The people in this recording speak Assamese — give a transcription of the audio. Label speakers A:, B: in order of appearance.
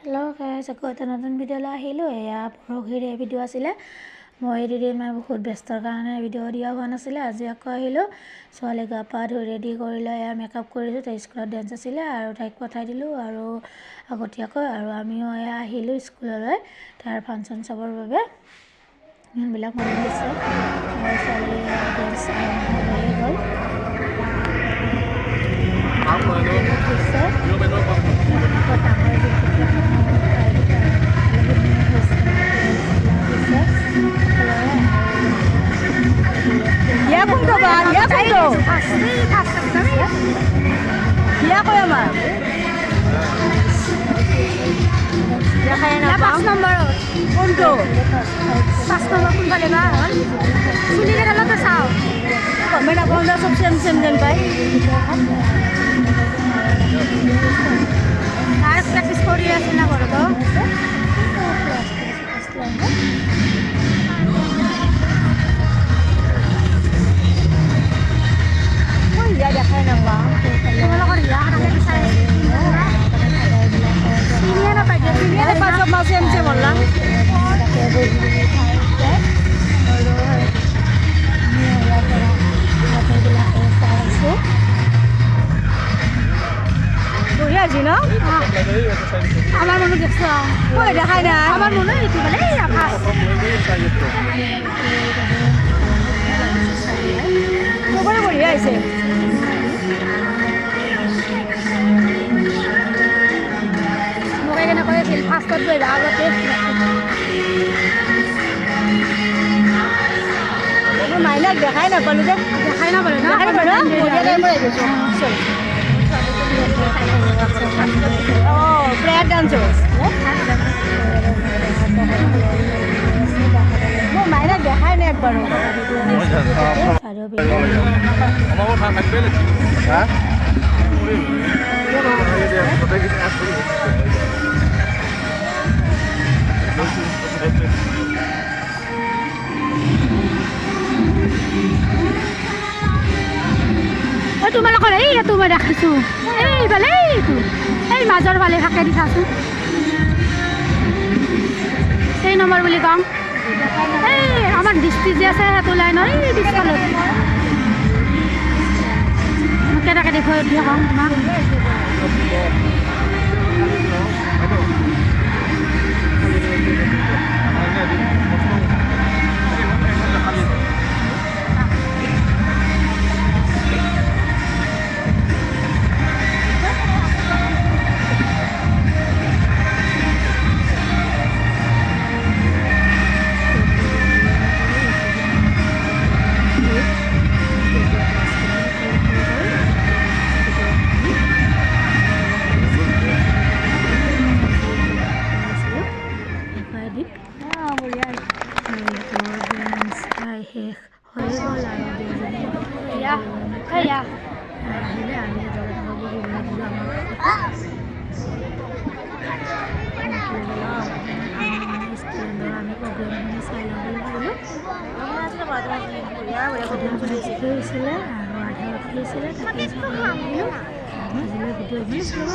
A: হেল্ল' গাইজ, আকৌ এটা নতুন ভিডিঅ'লৈ আহিলোঁ। এয়া পৰহিৰে ভিডিঅ' আছিলে। মই দুদিনমান বহুত ব্যস্তৰ কাৰণে ভিডিঅ' দিয়া হোৱা নাছিলে। আজি আকৌ আহিলোঁ। ছোৱালী গা পা ধুই ৰেডি কৰি লৈ এয়া মেকআপ কৰিছোঁ। তাই স্কুলত ডেন্স আছিলে আৰু তাইক পঠাই দিলোঁ আৰু আগতীয়াকৈ, আৰু আমিও এয়া আহিলোঁ স্কুললৈ তাৰ ফাংচন চাবৰ বাবে। ইমানবিলাক মানুহ হৈছে আৰু ছোৱালী ডেন্স আৰম্ভ হৈয়ে গ'ল হৈছে। ডাঙৰ যোনটো হৈছে সকলোৰে।
B: ইয়া কোনটো বা? ইয়া কোনটো? ইয়া কয় আমাৰ দেখাই নাপাওঁ।
C: 5 নম্বৰত।
B: কোনটো?
C: 5 নম্বৰ কোনফালে বা হ'ল? চুলি কেইডালতো চাওঁ।
B: গমেই নাপাওঁ দে, চব চেম চেম যেন পায়।
C: তাৰ প্ৰেক্টিচ কৰি আছে না ঘৰতো।
A: ফাৰ্ষ্ট লাইনত।
B: মই ইয়া দেখাই নাপাওঁ।
C: তোমালোকৰ হিয়া তাকে বিচাৰি আছোঁ। চিনিয়ে নাপায় দিয়া, চিনিয়ে
B: ইয়াৰে
C: নাপায়।
B: পাঁচ মাহ চেম চেম হ'ল না।
A: তাতে বহি বহি খাই আছে আৰু আমি ইয়াৰ পৰা সিহঁতৰবিলাকে চাই আছোঁ।
B: বঢ়িয়া হৈছে ন?
C: আমাৰ মানুহ দেখছো।
B: মই দেখাই নাই।
C: আমাৰ মানুহ এইটো বোলে এই ফাৰ্ষ্ট।
B: চবৰে বঢ়িয়া হৈছে।
C: মোক সেইকাৰণে কৈ আছিল ফাৰ্ষ্টত বহিবা আগতে।
B: মই মাইনাক দেখাই নাপালোঁ যে।
C: দেখাই নাপালোঁ ন?
B: দেখাই নাপালোঁ ন? বঢ়িয়া টাইমত আহি গৈছোঁ। অঁ, প্ৰেয়াৰ ডান্স হ'ব। মই মাইনাক দেখাই নাই একবাৰো।
A: চাদৰ।
D: হা।
C: এই তোমালোকৰ এই এইটো মই দেখিছোঁ, এইফালে এইটো, এই মাজৰ ফালে থাকে দি চাচোন। এই নম্বৰ বুলি কওঁ, এই আমাৰ দৃষ্টি যে আছে সেইটো লাইনৰ এই পিছফালত। কেনেকৈ দেখুৱাই উঠি কওঁ তোমাক।
A: দেখুৱাই দিম।
B: বঢ়িয়া।
A: আৰু ইহঁতৰ ডেন্স চাই শেষ হৈ গ'ল আৰু দুয়োজনী
C: এয়া এয়া
A: আহিলে আমি সিহঁতক এনেকৈ বহিবলৈ দিলোঁ আমাৰ কাষতে। আমি মানে ষ্টুডেণ্টৰ আমি প্ৰগ্ৰেমখিনি চাই লওঁ বুলি ভাবিলোঁ। আধা মানুহ হৈছিলে আৰু আধা বাকী আছিলে, তাকে চাবলৈ আহিলোঁ। আজিলৈ ভিডিঅ' ইমানেই।